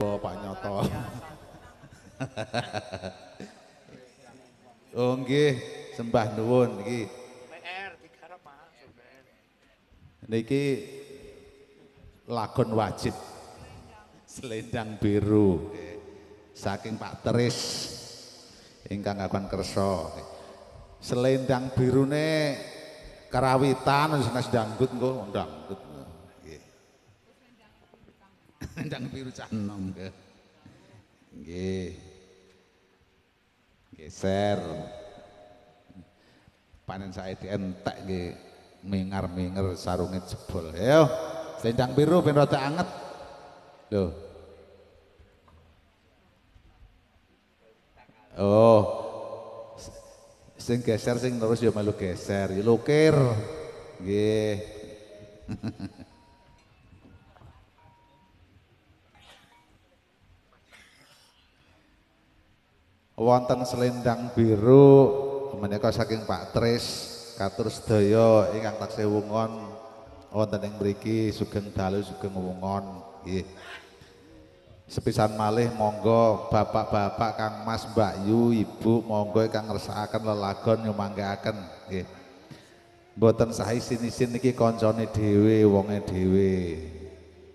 Pak Nyoto. Oh nggih, sembah nuwun niki. PR digarap Pak. Niki lagon wajib. Selendang biru saking Pak Teris ingkang kagungan kersa. Selendang birune karawitan wis dangdut engko dangdut. Nggih. Selendang biru cah enom nggih. Nggih. Geser. Panen saiki entek nggih mingar-minger sarunge jebol. Ayo, selendang biru ben rada anget. Lho. Oh. Sing geser sing terus ya melu geser, ya lukir. Nggih. Wonten selendang biru menika saking Pak Tris katur sedaya ingkang taksih wungon wonten ing mriki sugeng dalu sugeng wungon nggih. Sepisan malih monggo bapak-bapak Kang Mas Mbak Yu Ibu monggo ingkang ngersakaken lelagon nyumanggaaken nggih. Mboten sah isin-isin niki kancane dhewe wonge dhewe.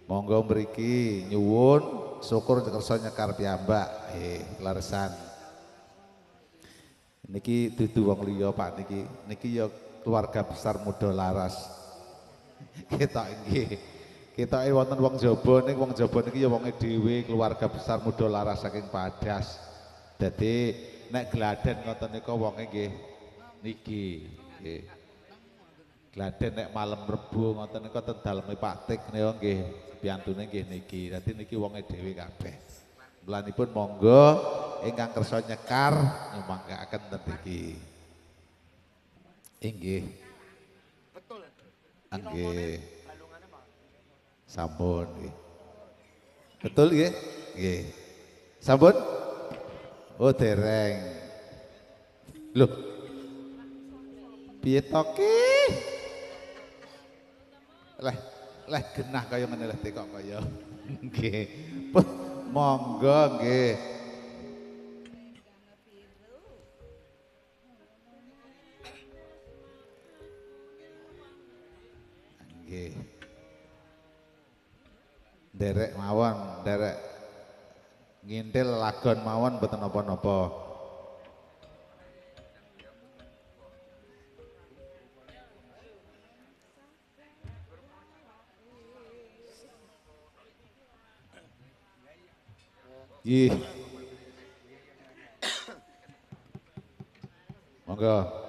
Monggo mriki nyuwun syukur kersa nyekar piyambak nggih leresan. Niki dudu wong liya Pak niki, niki ya keluarga besar Muda Laras. Ketok nggih. Ketoke wonten wong jaba ning wong jaba niki ya wonge dhewe keluarga besar Muda Laras saking Padas. Dadi nek gladen ngoten nika wonge nggih niki nggih. Gladen nek malam Rebo ngoten nika ten daleme Pak Tik nika nggih piyantune nggih niki. Dadi niki wonge dhewe kabeh. Mlanipun monggo ingkang kersa nyekar nyumanggaaken ten mriki. Inggih. Betul. Nggih. Sampun nggih. Betul nggih? Nggih. Sampun? Oh dereng. Loh. Piye to ki? Leh, leh genah kaya ngene leh tekok kaya. Nggih. Monggo nggih. Nggih. Nderek mawon, nderek ngintil lagon mawon mboten napa-napa. Nggih. Monggo.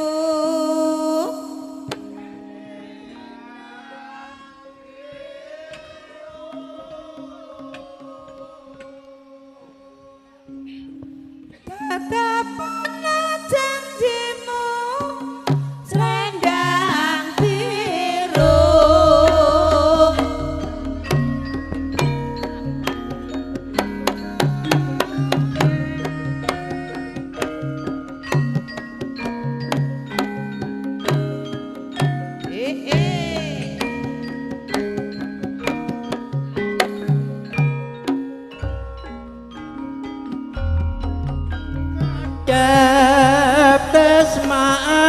janjimu. Tetep janjimu selendang biru.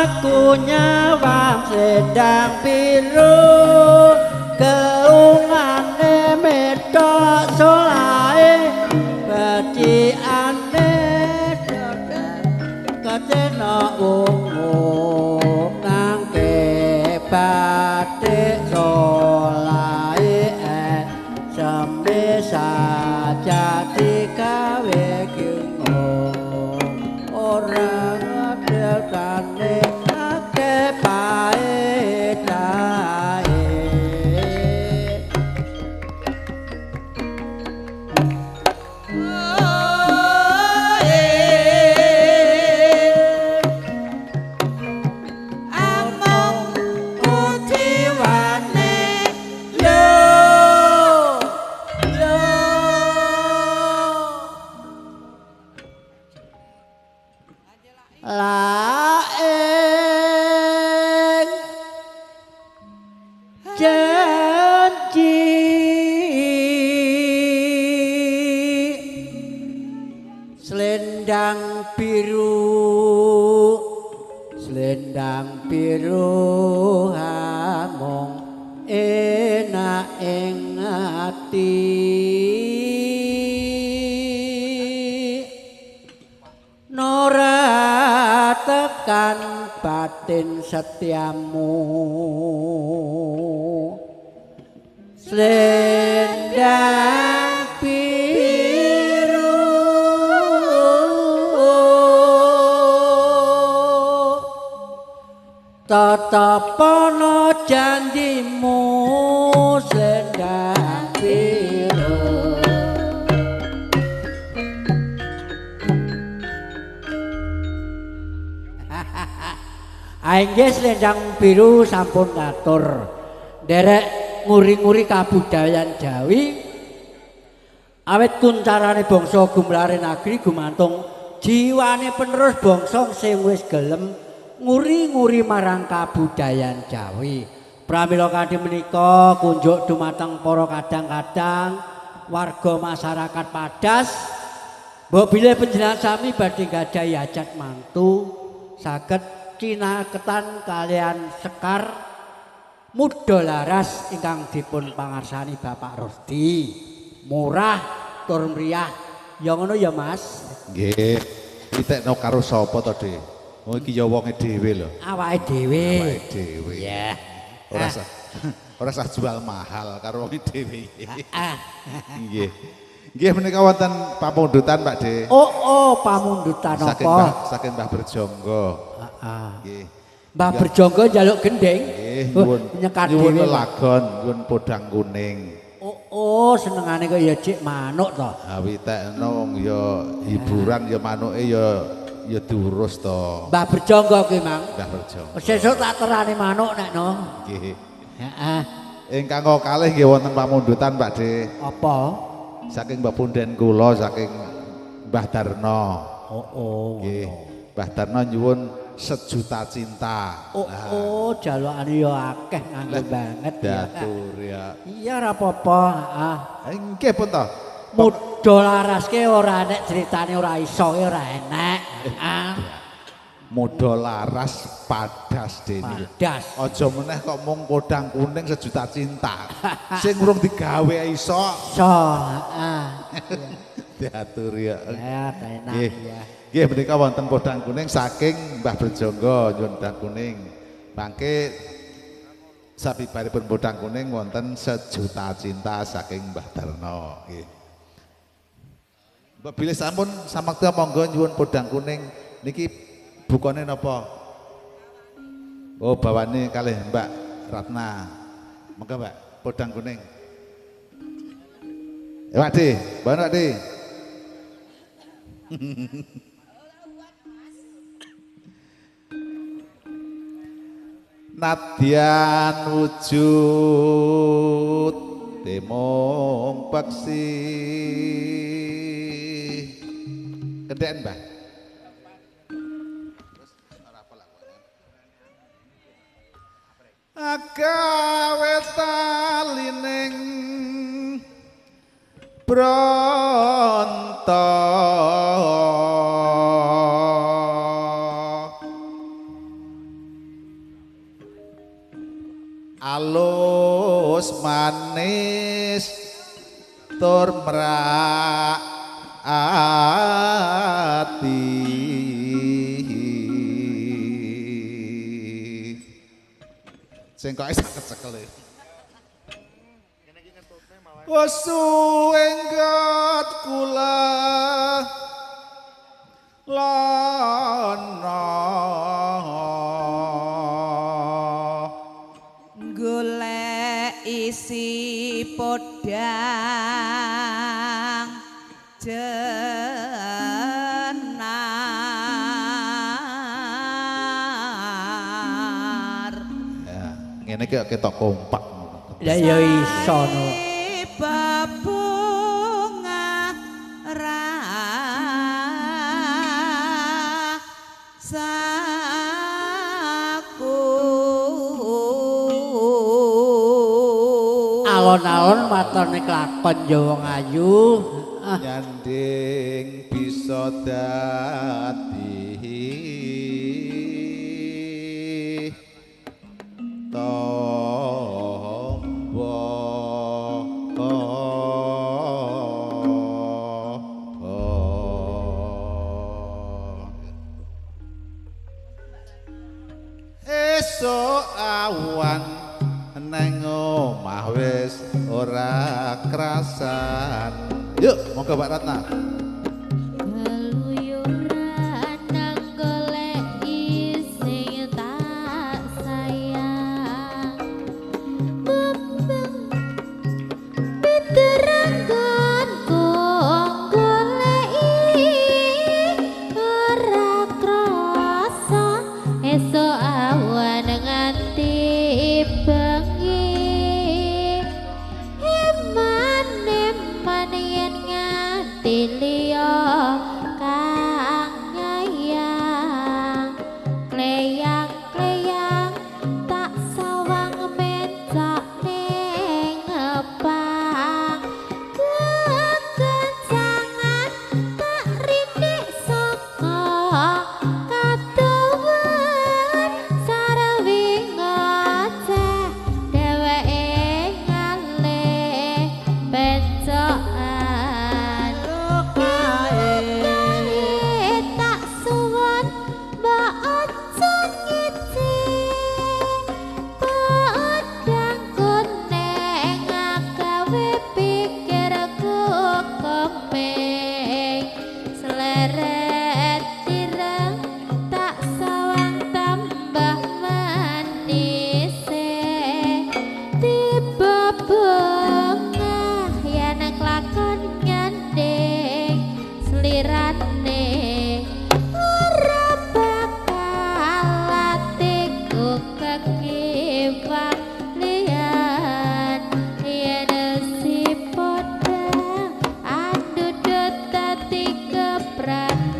Aku nyawang selendang biru, keungane medhok solahe, becikane ketena wungu nangke batik solahe sembe saja digawe kingung ora ngedelkane akeh paedahe. Among kuciwane yo yo laeng janji selendang biru, selendang biru amung enak ing ati. Nora tekan batin setiamu, selendang biru tetep ana janjimu, selendang biru. Inggih selendang biru sampun katur. Nderek nguri-nguri kabudayan Jawi. Awit kuncarane bangsa gumlare nagri gumantung jiwane penerus bangsa sing wis gelem nguri-nguri marang kabudayan Jawi. Pramila kanthi menika kunjuk dumateng para kadang-kadang warga masyarakat Padas, mbok bilih panjenengan sami badhe gadhahi hajat mantu saged cinaketan kalian Sekar Muda Laras ingkang dipun pangarsani Bapak Rosdi. Murah tur mriyah. Ya ngono ya Mas. Nggih. Pitekno karo sapa to, Dik? Oh iki ya wonge dhewe lho. Awake dhewe. Awake dhewe. Iya. Ora sah jual mahal karo wonge dhewe. Heeh. Nggih. Nggih menika wonten pamundutan Pak De. Oh, oh pamundutan apa? Saking Mbah Berjonggo. Heeh. Nggih. Mbah Berjonggo njaluk gendhing. Nggih, nyuwun nyuwun lelagon, nyuwun podang kuning. Oh, oh senengane kok ya cik manuk to. Ha witekno wong ya hiburan ya manuke ya ya diurus to. Mbah Berjonggo kuwi, Mang. Mbah Berjonggo. Sesuk tak terane manuk nek no. Nggih. Heeh. Ingkang kalih nggih wonten pamundutan Pak De. Apa? Saking Mbah Punden kula saking Mbah Darno. Oh, oh. Nggih. Mbah Darno nyuwun sejuta cinta. Oh, nah. Oh, jalukane ya akeh nganggo banget ya. Datur ya. Iya ora apa-apa, ah. Nggih pun to. Muda laraske ora enek critane ora iso ora enek. Ah. Muda laras padas dene. Padas. Aja meneh kok mung podang kuning sejuta cinta. Sing urung digawe iso. Iso, heeh. Diatur ya. Ya, enak ya. Nggih menika wonten podang kuning saking Mbah Berjonggo nyuwun podang kuning. Mangke sabibaripun podang kuning wonten sejuta cinta saking Mbah Darno. Nggih. Mbak bilih sampun samakta monggo nyuwun podang kuning niki bukane napa? Oh, bawane kalih Mbak Ratna. Monggo Mbak, podang kuning. Pak De, bawane Pak De. Nadyan wujud temong peksi. Kendeken Mbah. Agawe talining bronto alus manis tur merak ati. Cengkoke sak kecekel. Wesu enggot kula lono golek isi podang jenar ya ngene iki ketok kompak ngono. Ya ya iso no. Bebunga rasaku alon-alon matone kelakon ya wong ayu. Nyanding bisa dadi tombo. Esuk awan neng omah wis ora krasan. Yuk, monggo Mbak Ratna. Keluyuran nang goleki sing tak sayang. Bebeng piteranggonku goleki ora krasa esuk awan nganti bengi. Eman-eman yen nganti liya kang nyayang. Kleyang-kleyang tak sawang mencok ning ngepang. Kekencangan tak rindik saka katuwen sarwi ngoceh dheweke ngalih pencokan. Kae tak suwun mbok aja ngici. Podang kuning agawe pikirku komeng. Sleret ireng tak sawang tambah manise. Tiba bengah yen kelakon nyanding slirane. Ora bakal atiku kekiwak liyan yen si podang andudut dadi kepranan.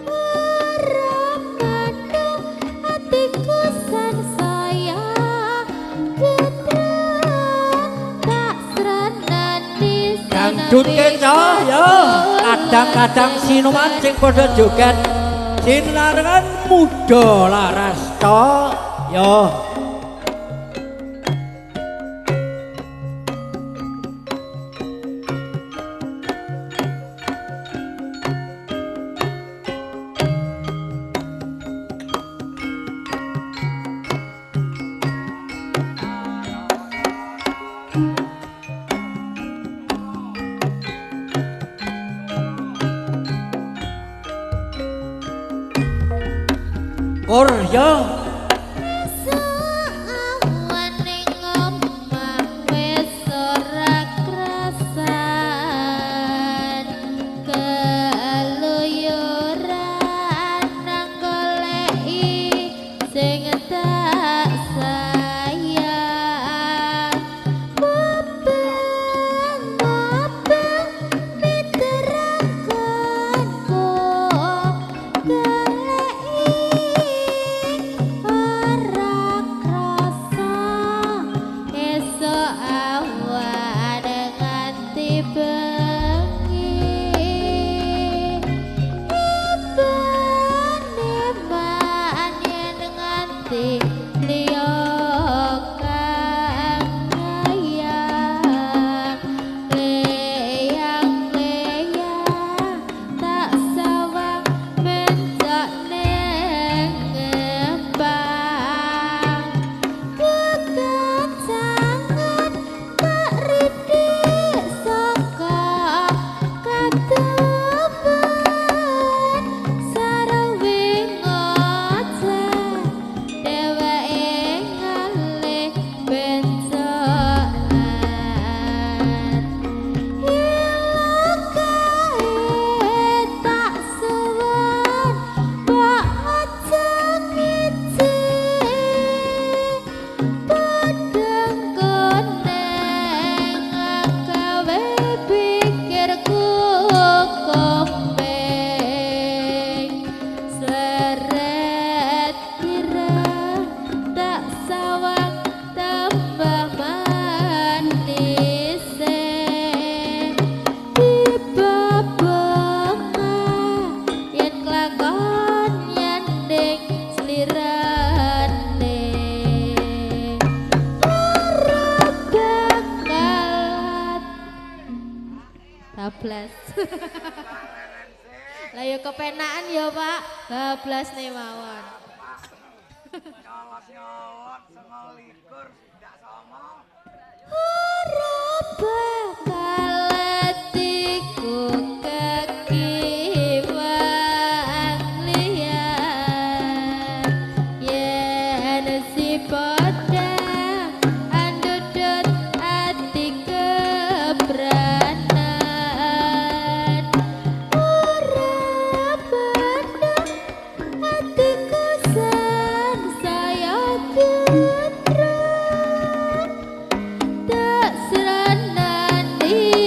Ora manung atiku sansaya getrek tak srenani Dangdut keco yo. Kadang-kadang sinuman sing padha joget sinarengan muda laras to yo. Kur yo. Bablas. Lah ya kepenaan ya Pak, bablas nih mawon. Ora bakal atiku kekiwan liyan yen si padha andudut ati kebranan ora bener atiku sansaya getrek tak seranani.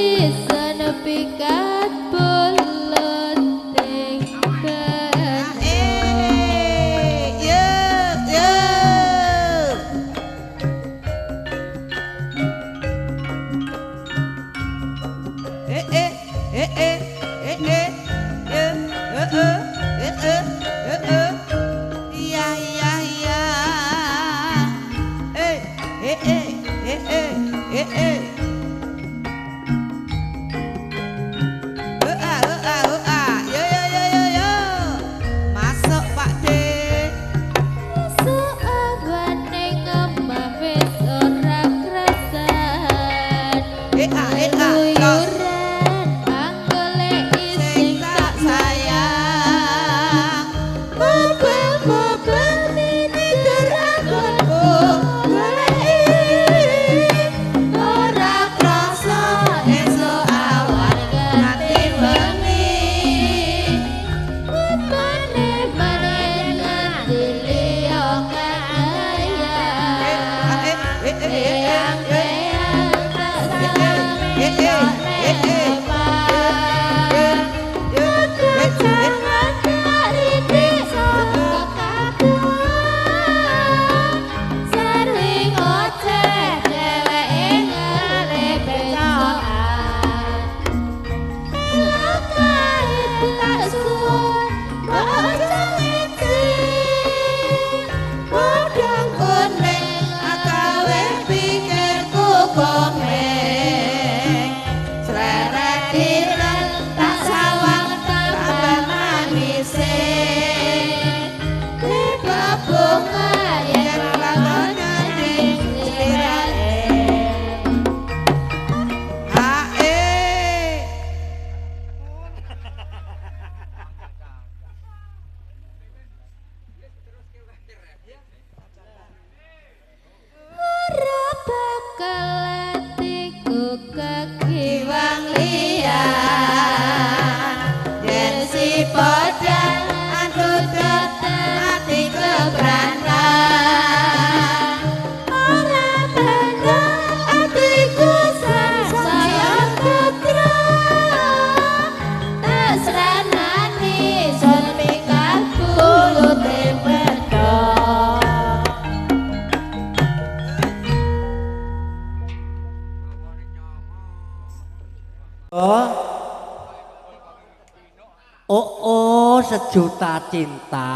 Sejuta Cinta.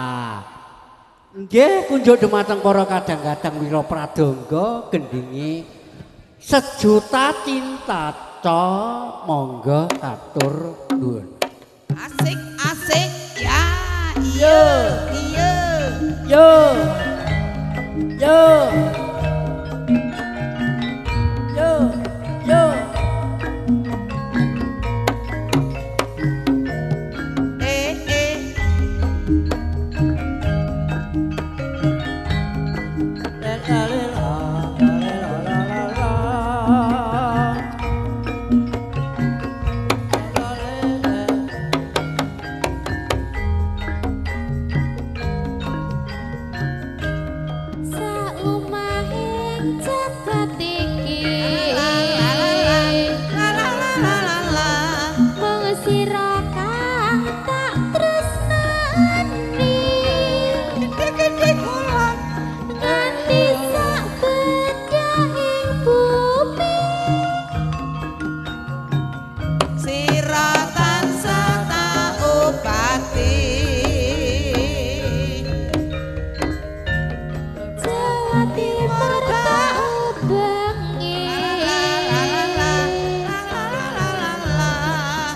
Nggih kunjuk dumateng para kadang-kadang wira pradangga gendinge Sejuta Cinta ca monggo katur nuwun. Asik asik ya iya iya yo yo yo yo. Eh eh. La la la la la la. Saumahing jagat iki La la la la la la la. Mung sira kang tak tresnani Gede-gede kulon nganti sak bedhahing bumi sira tansah tak obati. Jawa Timur tak ubengi La la la la la la la.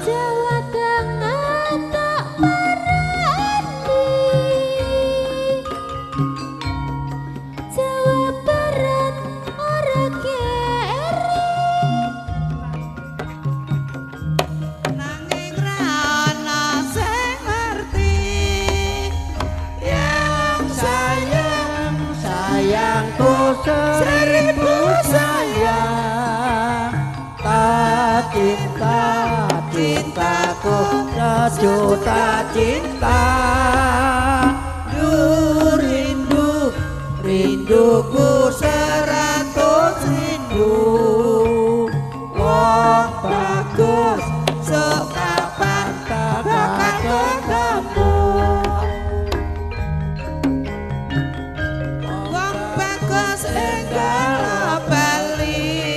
Jawa Tengah tak parani Jawa Barat ora keri Nanging ra ana sing ngerti yang sayang Sayangku seribu sayang, tak cinta cintaku sejuta cinta. Du rindu rinduku 100 rindu. Wong bagus sok kapan bakal ketemu. Wong bagus enggal bali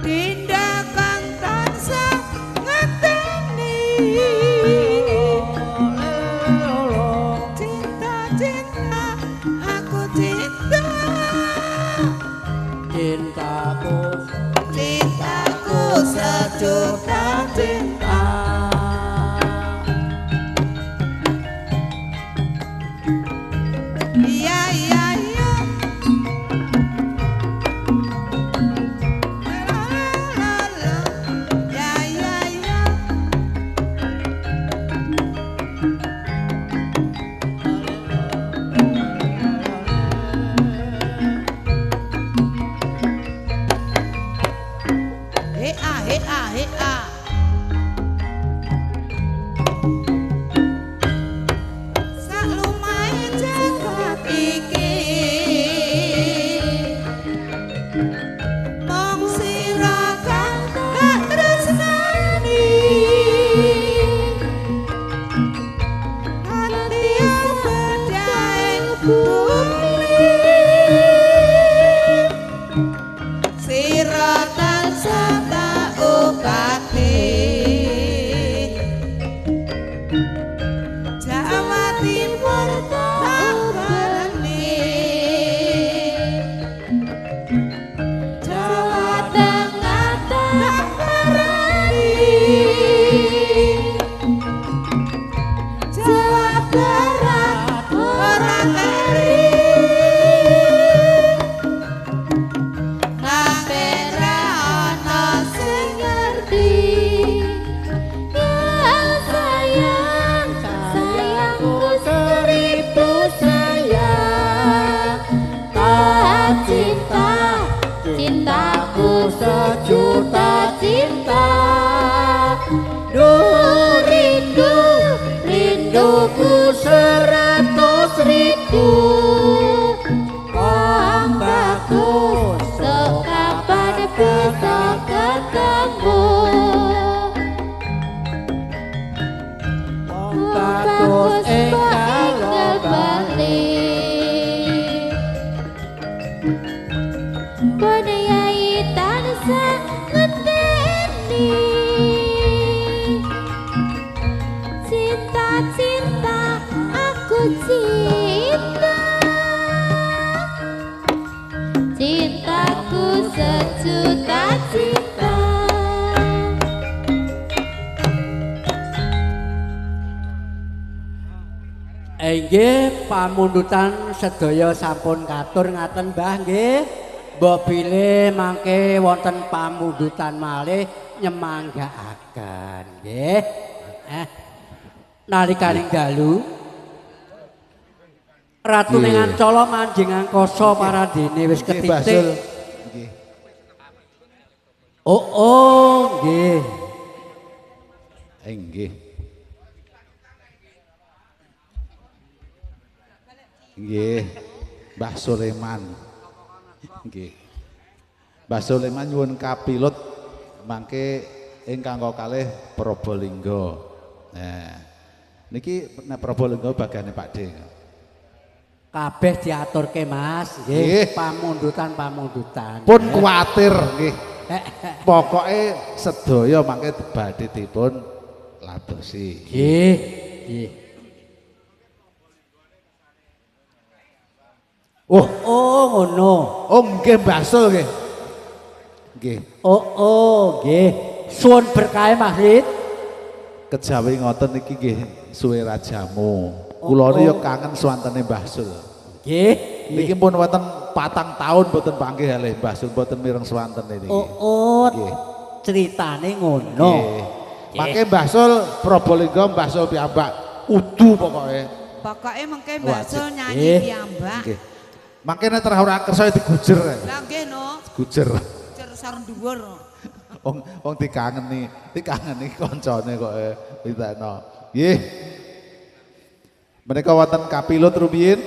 Dinda kang tansah ngeteni. Cinta cinta aku cinta Cintaku cintaku sejuta cinta. Iya iya iya. La la la la. Ya ya ya. He a he a he a. Salumahe jagat iki mung sira kang tak tresnani. Nganti bedhaing bumi sira tansah tak obati. Jawa Timur tak berani Jawa Tengah tak parani Jawa Barat ora keri. cinta, cintaku sejuta cinta. Inggih pamundutan sedaya sampun katur ngaten Mbah nggih. Mbok bilih mangke wonten pamundutan malih nyemanggaaken nggih. Nalikaning dalu Ratu ning Ancala manjing angkasa parandene wis ketitik. Nggih. Oh, oh nggih. Nggih. Nggih, Mbah Sulaiman. Nggih. Mbah Sulaiman nyuwun kapilut mangke ingkang kalih Probolinggo. Nah, niki nek Probolinggo bagane Pak D. Kabeh diaturke Mas, nggih, pamundutan-pamundutan. Pun kuwatir nggih. Pokoke sedaya mangke badhe dipun ladosi. Nggih, nggih. Oh, oh ngono. Oh nggih Mbah Sul nggih. Nggih. Oh, oh nggih. Suwun berkahe Mas Rit. Kejawi ngoten iki nggih suwe rajamu. Kula oh, ya kangen suwantene Mbah Sul. Nggih. Niki pun wonten 4 tahun mboten panggih kalih Mbah Sul mboten mireng suwanten niki. Oh, oh. Nggih. Critane ngono. Nggih. Mangke Mbah Sul Probolinggo Mbah Sul piyambak udu pokoke. Pokoke mengke Mbah Sul nyanyi piyambak. Nggih. Mangke nek ora kersa digujer. Lah nggih no. Gujer. Gujer sareng dhuwur. Wong wong dikangeni, dikangeni kancane kok ditekno. Nggih. Menika wonten kapilut rumiyin.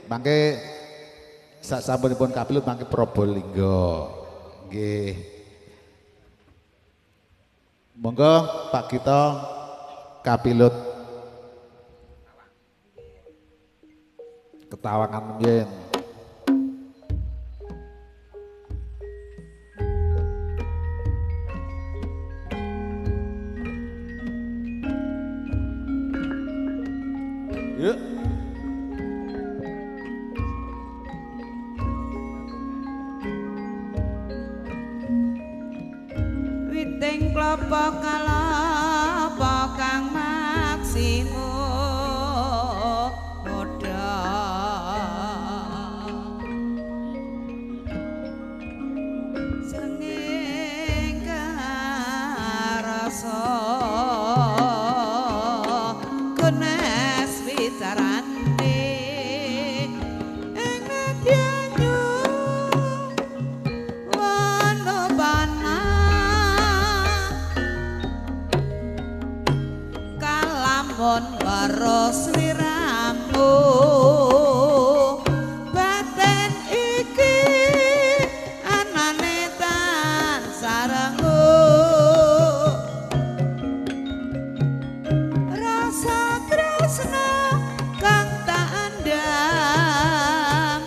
Mangke sak sampunipun kapilut mangke Probolinggo. Nggih. Monggo Pak Gito kapilut ketawangan yen. Yuk. Witing klopo kalapa kang maksimu modha srengeng karasa kenes wicarane ing nadyanyu wanopana kalamun waro sliramu baten iki anane tansah rengu rasa tresna kang tak andham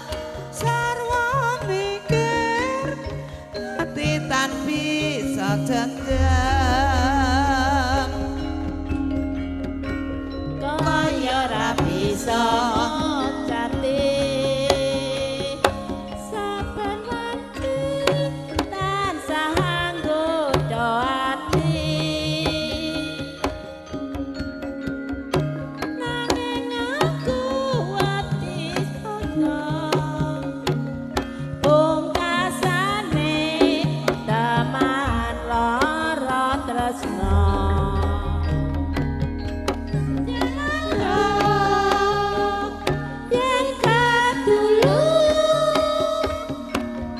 sarwa mikir ati tan bisa dendam kaya ora bisa jati saben wanci tansah nggodha ati nanging aku ati sono pungkasane teman lara tresna. Yen kadulu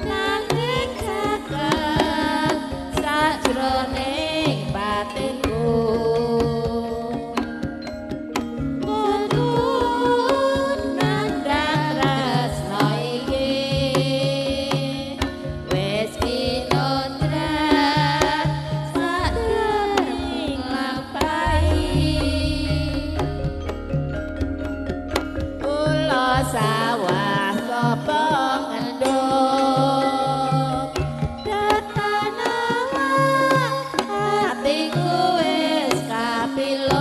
nanging caket sajroning batinku kudu nandhang tresna iki wis kinodrat sajroning lampahi kula sawah sapa ngendhuk datanawa atiku wis kapilon.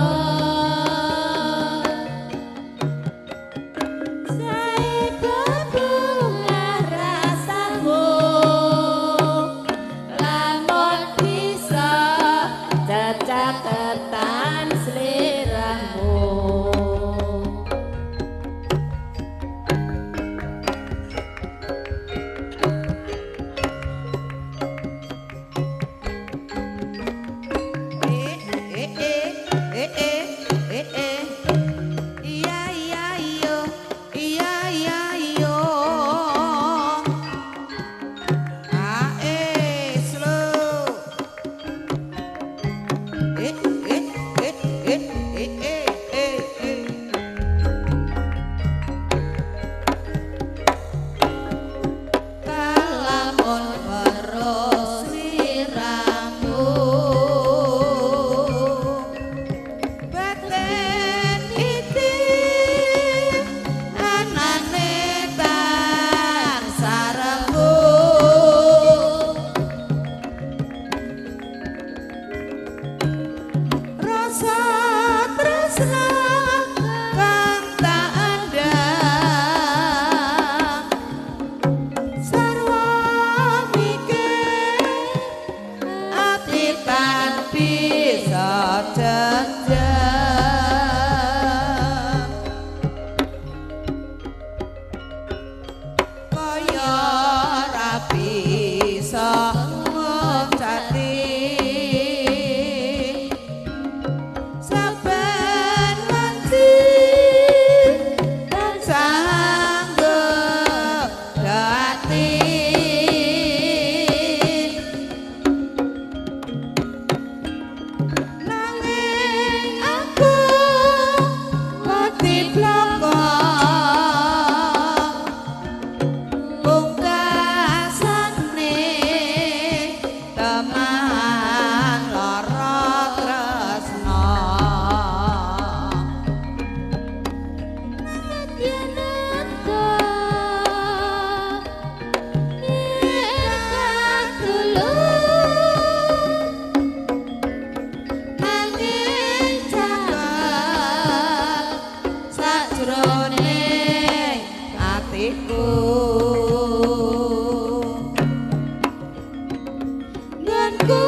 Sajroning atiku nggonku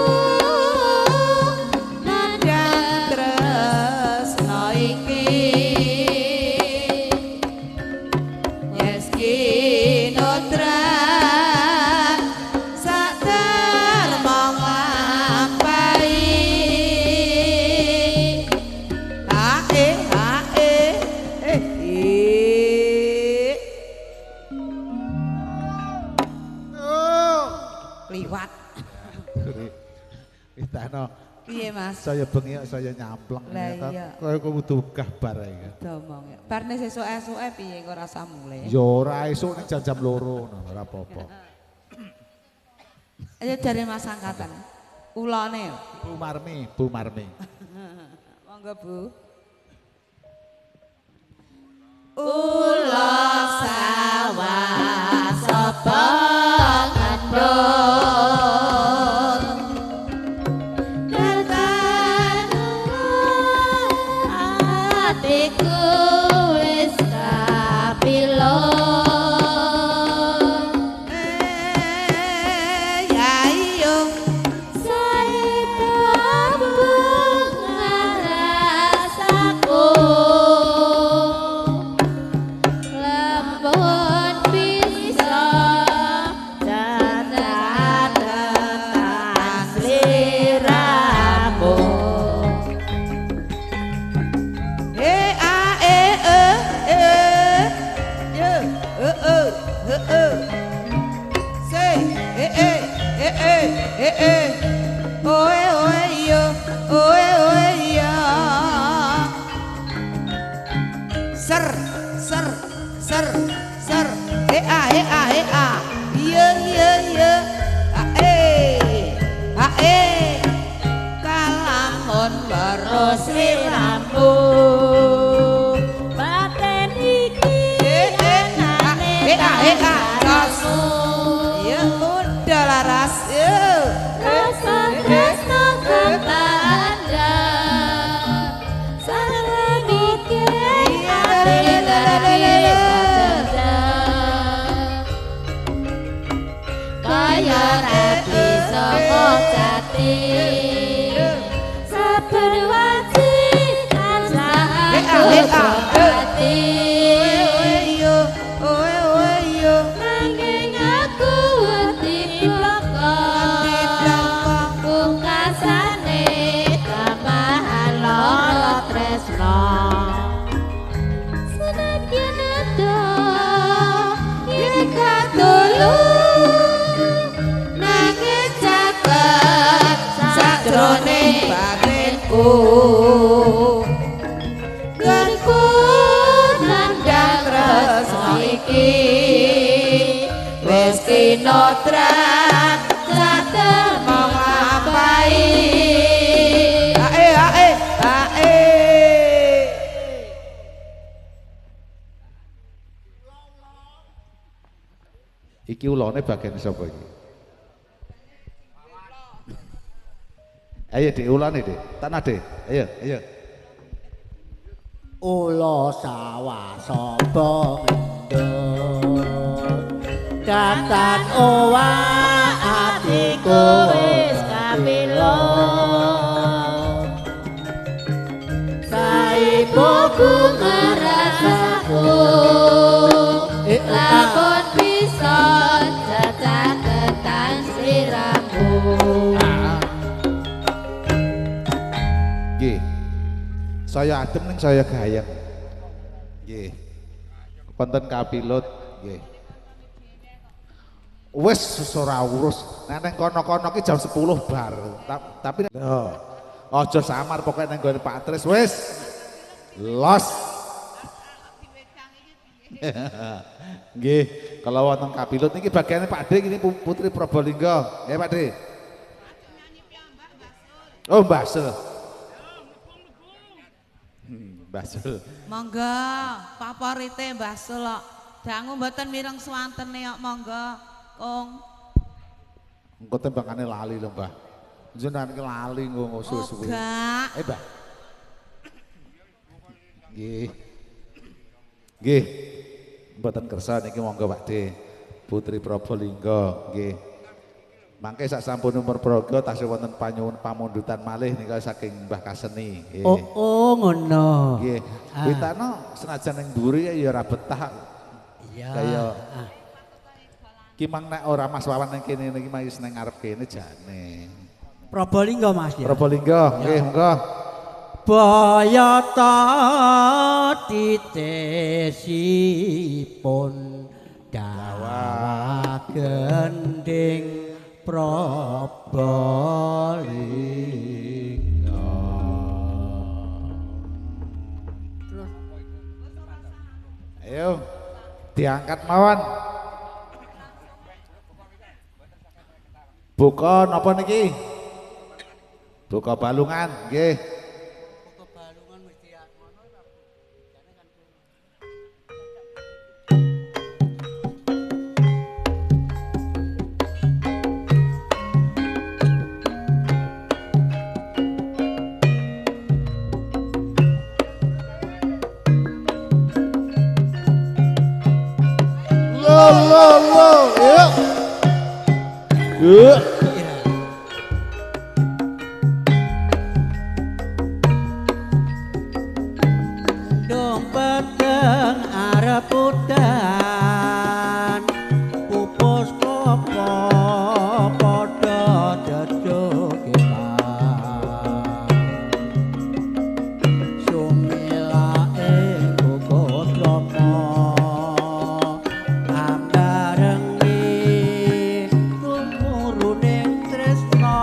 nandhang tresno iki yes kinodra sak derma nglampahi ha e ha e eh i. Liwat Ditano piye Mas? Saya bengi saya nyampleng Lah iya. Kaya kudu kabar iki. Domong ya. Barne sesuk esuke piye kok ora mulih. Ya ora esuk ning jam-jam 2 ngono ora apa-apa. Ayo jare Mas angkatan. Ulane. Bu Marmi, Bu Marmi. Monggo Bu. Ula sawah sapa ngandhut atiku wis kapilo ya iyo saiki rasaku lembut bisa catetan sliramu. E a e e e y e e e e c e e e e e e o e o e yo o e o e yo ser ser ser ser e a e a e a y y y a e a e kalamun weruh sliramu Baten iki E e a e a e a ros. Ya udah laras. Yo. Rasa tresno kang tandang sareng iki ati kaya rapi saka jati saben waji tansah ati Yo oe oe yo. nanging aku wedi bloko pungkasane tambahan lara tresno senadyan ado yen katulu nanging caket Sajroning batinku. Nggonku nandhang tresno iki wis kinotran caterma nglampahi. A e a e a e. Iki ulane bagian sapa iki? Ayo Dik, ulane Dik. Tanah Dik. Ayo, ayo. Ula sawah sapa ngendut datan owah atiku wis kapilo saiboku ngerasaku lakon bisa cacaketan sliramu. Nggih. Saya adem ning saya gayeng. Nggih. Wonten kapilut nggih. Wis ora urus. Nek nang kono-kono ki jam 10 bar. Tapi lho, aja samar pokoke nang gone Pak Tris wis. Los. Nggih, kalau wonten kapilut niki bagiane Pak D ini Putri Probolinggo. Nggih Pak D. Oh, Mbah Sul. Mbah Sul. Monggo, favorite Mbah Sul kok. Dangu mboten mireng swantene kok monggo, Kong. Engko tembangane lali lho, Mbah. Jenengan iki lali engko suwe-suwe. Oh, gak. Mbah. Nggih. Nggih. Mboten kersa niki monggo Pak De. Putri Probolinggo nggih. Mangke sak sampun umur praga tasih wonten panyuwun pamundutan malih nika saking Mbah Kaseni. Nggih. Oh, oh ngono. Nggih. Witano senajan ning mburi ya ora betah. Iya. Kaya ki mang nek ora Mas Wawan ning kene niki wis ning ngarep kene jane. Probolinggo Mas ya. Probolinggo, nggih monggo. Bayata titesipun dawa gending Probolinggo. Terus ayo diangkat mawon. Buka napa niki? Buka balungan nggih. Buka balungan mesti ngono ta. Lo lo lo, yuk. Yuk. Dong peteng arep udan pupus klopo padha jejogetan sumilake gugus rama ambarengi tumuruning tresna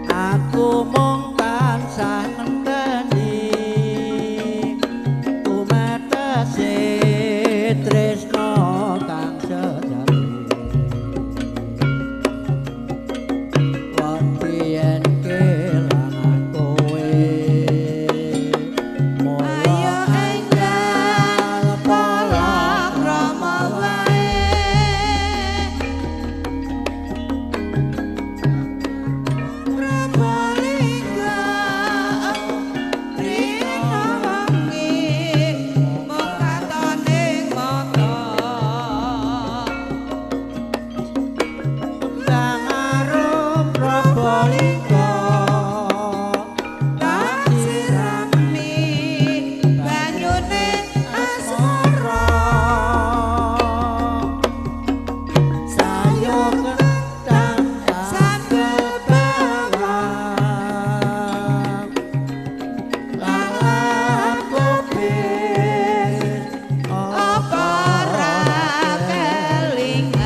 aku mung tansah ngenteni tumetese tresna kang sejati wedi yen kelangan kowe Ayo enggal palakrama wae. Probolinggo rina wengi mung katoning mata. Kang arum Probolinggo Tak sirami banyune asmara. Sayur kentang Sambel bawang lalap kubis Apa ora kelingan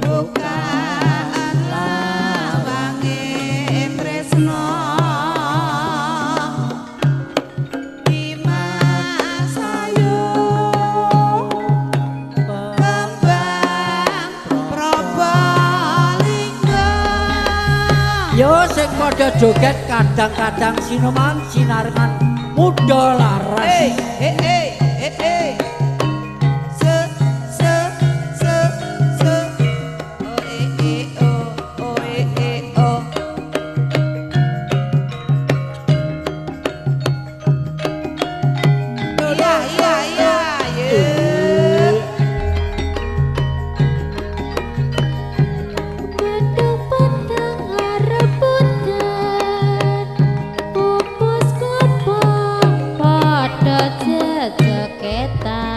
bukaan lawange tresna Dimas ayu kembang Probolinggo. Yo sing padha joget kadang-kadang sineman sinarengan muda laras. Hey, hey, hey, hey, hey. Se, se, se, se. O, e, e, o, o, e, e, o. Iya, iya, iya, ye. Mendung peteng arep udan pupus klopo padha jejeketan.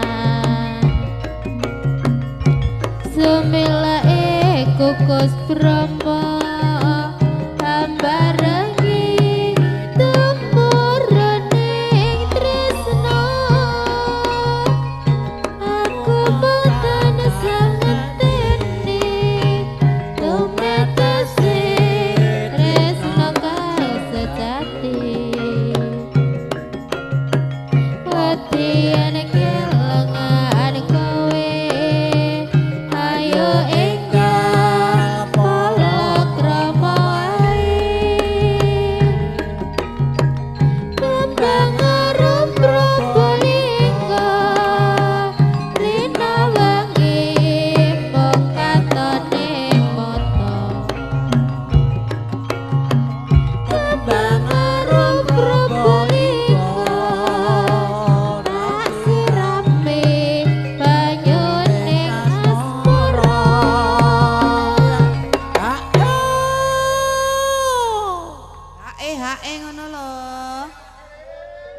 hae ngono lho.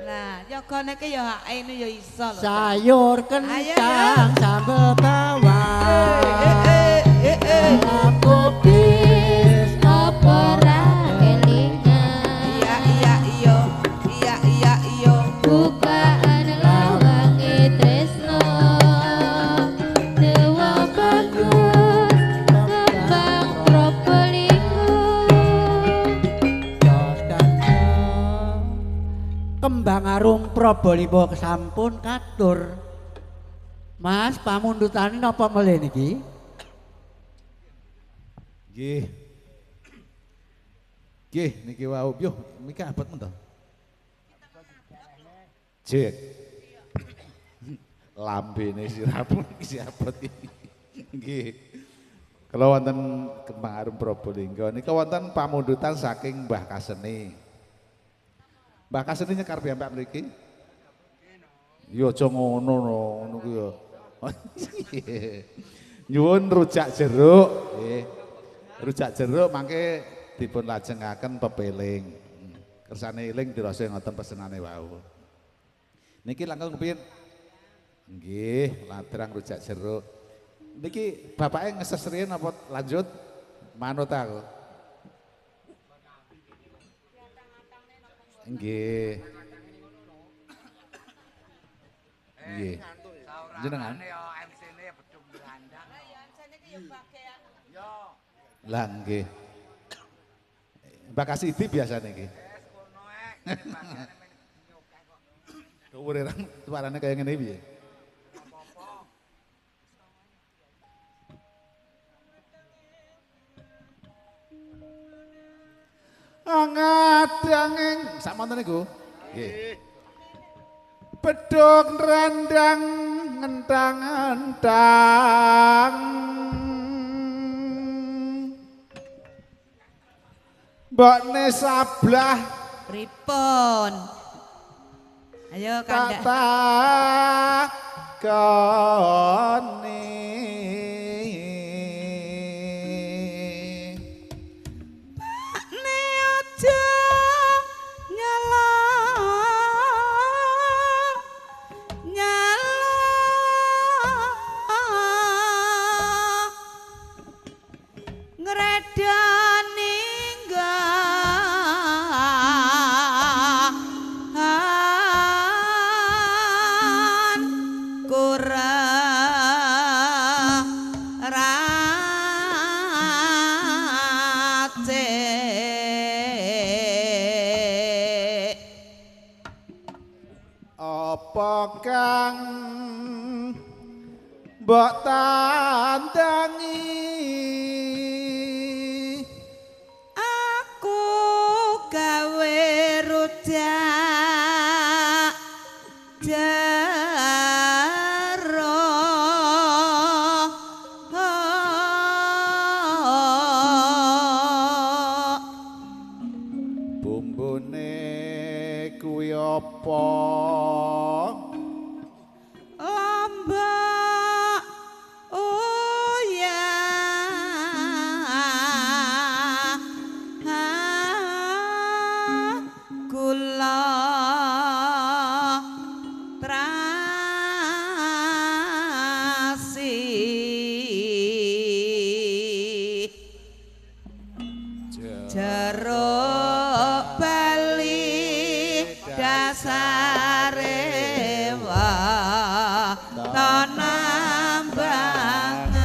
Lah, yogane ki ya hae ini ya iso lho. Sayur kentang sambel bawang. Kubis apa ra kelingan. Iya iya iya. Iya iya iya. Bukaan lawange tresno. Dewa bagus kembang Probolinggo. Kembang arum Probolinggo sampun katur. Mas, pamundhutane napa melih niki? Nggih. Nggih niki wau. Yo, miki abot men to? Jek. Lambene sirapun iki abot iki. Nggih. Kala wonten Kembang Arum Probolinggo nika wonten pamundhutan saking Mbah Kaseni. Mbah Kaseni nyekar piyambak mriki. Ya aja ngono no, ngono ku ya. Nyuwun rujak jeruk nggih. Rujak jeruk mangke dipun lajengaken pepeling. Kersane eling dirasa ngoten pesenane wau. Niki langkung kepiye? Nggih, ladrang rujak jeruk. Niki bapake ngeses riyin apa lanjut? Manut aku. Nggih. Nggih. Jenengan? Lah nggih. Mbak Kasidi biasane iki. Dhuwure suarane kaya ngene piye? Angadanging sak monten niku. Nggih. Bedhog nrandang ngentang-entang. Mbokne sablah pripun? Ayo kandha. Takoni. Pakne aja nyala. Nyala. Ngredani apa kang mbok tandangi aku gawe rujak jeruk bumbune kuwi apa? Lombok uyah gula terasi jeruk bali dasare tanambangan.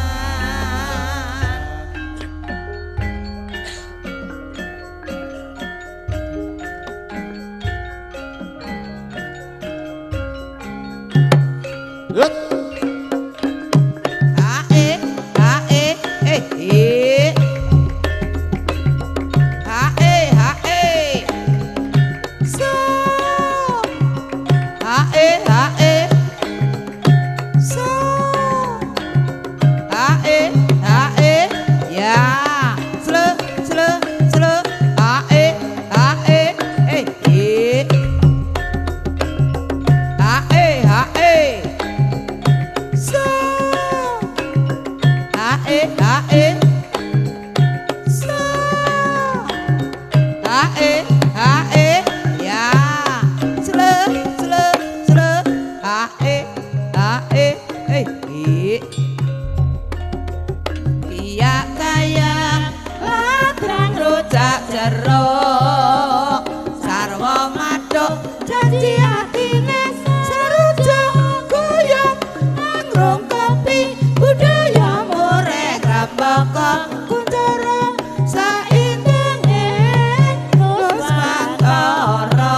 A E A E E E A E A E. So. jeruk sarwa mathuk janji atine serujuk guyub angrung kopi budaya mureh grambaka kuncara saindenge Nuswantara.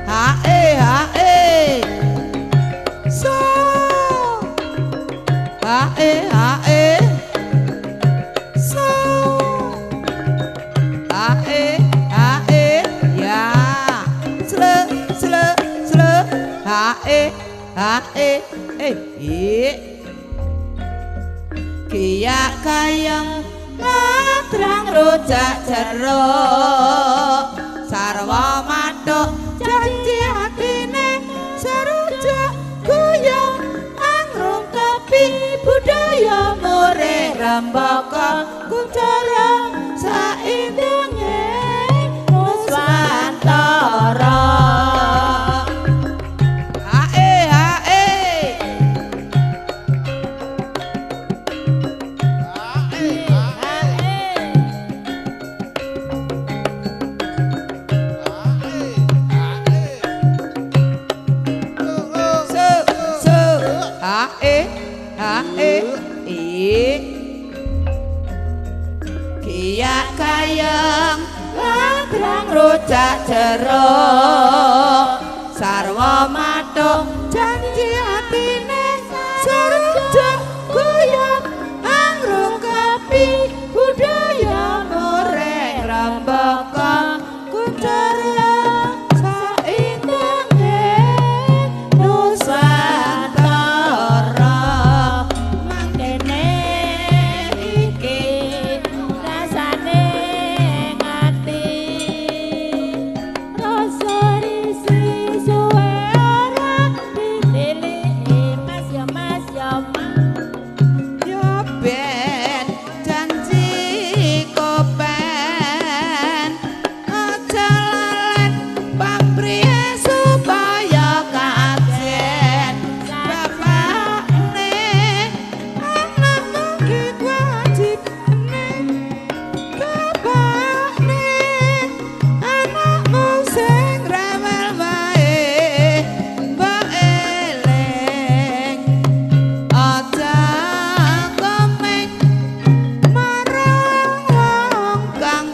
Hae hae so hae hae so hae hae ya sle sle sle hae hae eh i kiyak kayang ladrang rujak jeruk sarwa mathuk janji atine serujuk guyub angrung kopi budaya mureh rembaka kuncara saindenge Nuswantara. Hae hae so so hae hae i kiyak kayang ladrang rujak jeruk sarwa mathuk janji atine serujuk guyub angrung kopi budaya mureh rembaka kuncara saindenge Nuswantara. Mangkene iki rasane ngati rasa risi suwe ora ditiliki Mas ya Mas ya Mas. Ya ben janji kopen aja lalen pamrih supaya kajen bapakne anakmu ki wajibne bapakne anakmu sing rewel wae mbok eling aja komeng marang wong kang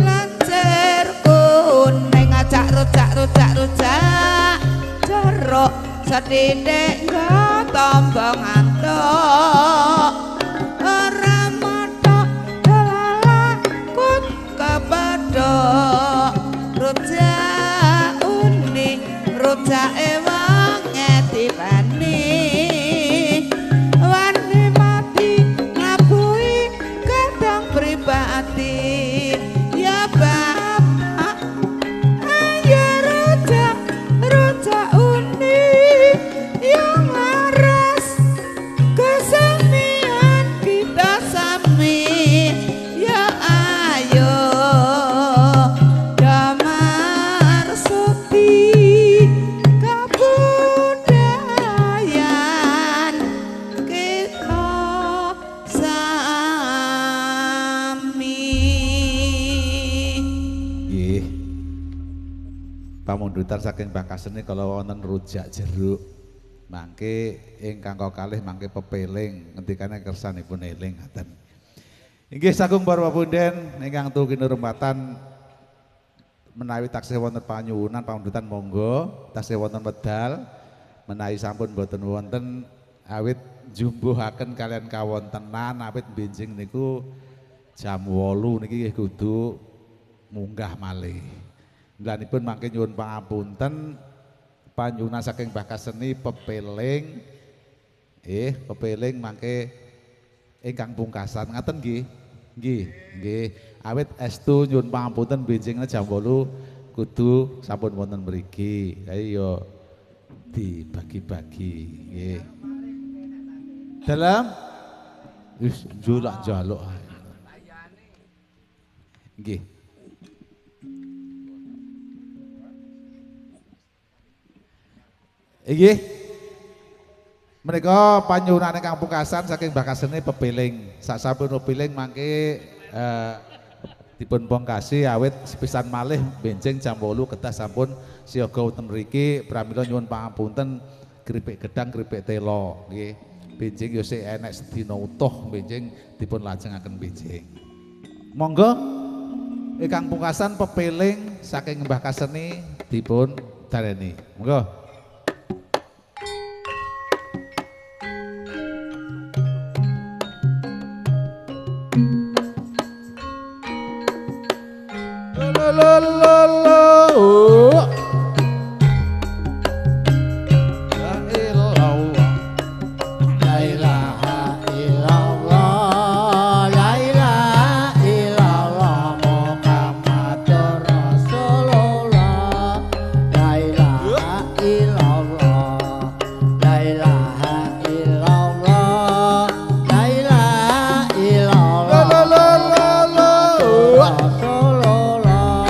lancir kuning ajak rujak rujak rujak jeruk sethithik nggo tombo ngantuk ora mathuk delalakut kepethuk rujak uni rujake wong ngetipani wani mati nglabuhi kadang pribadi ya bapak ayo rujak rujak uni yang laras kesenian kita sami ya ayo damar suti kabudayan kita sami. Nggih. Pamundutan saking Bakaseni kala wonten rujak jeruk. Mangke ingkang kalih mangke pepeling ngendikane kersanipun eling ngaten. Inggih sagung para punden ingkang tuhu kinurmatan menawi taksih wonten panyuwunan pamundutan monggo, taksih wonten wedal menawi sampun boten wonten awit jumbuhaken kalian kawontenan awit benjing niku jam 8 niki nggih kudu munggah malih. Mlanipun mangke nyuwun pangapunten panyuwunan saking Mbah Kaseni pepeling pepeling mangke ingkang pungkasan ngaten nggih. Nggih, nggih. Awit estu nyuwun pangapunten benjingne jam 8 kudu sampun wonten mriki. Lah ya dibagi-bagi nggih. Dalam wis njulak njaluk ae. Nggih. Nggih. Menika panyuwunan ingkang pungkasan saking Mbah Kaseni pepeling. Sasampun pepeling mangke Dipun pungkasi awit sepisan malih benjing jam 8 kedah sampun siaga wonten mriki pramila nyuwun pangapunten keripik gedang keripik telo nggih. Benjing yo sik enek sedina utuh benjing dipun lajengaken benjing. Monggo ingkang pungkasan pepeling saking Mbah Kaseni dipun dareni. Monggo. Lo lo lo. La ilallah. La ilaha illallah, la ilaha illallah Muhammadur Rasulullah. La ilaha illallah, la ilaha illallah, la ilaha illallah. Lo lo lo lo. Rasulullah.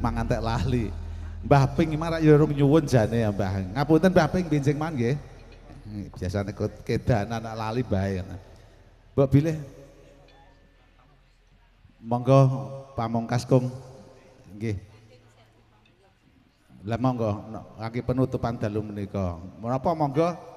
mangan tek lali. Mbah Ping marak ya urung nyuwun jane ya Mbah. Ngapunten Mbah Ping benjing mawon nggih. Biasane kedanan anak lali bae. Mbok bilih monggo pamungkas Kung. Nggih. Lah monggo kangge penutupan dalu menika. Menapa monggo?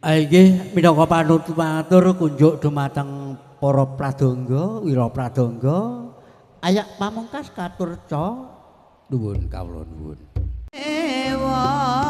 Inggih minangka panutur kunjuk dumateng para pradangga, wira pradangga, ayak pamungkas katur ca nuwun kawula nuwun. Ewa.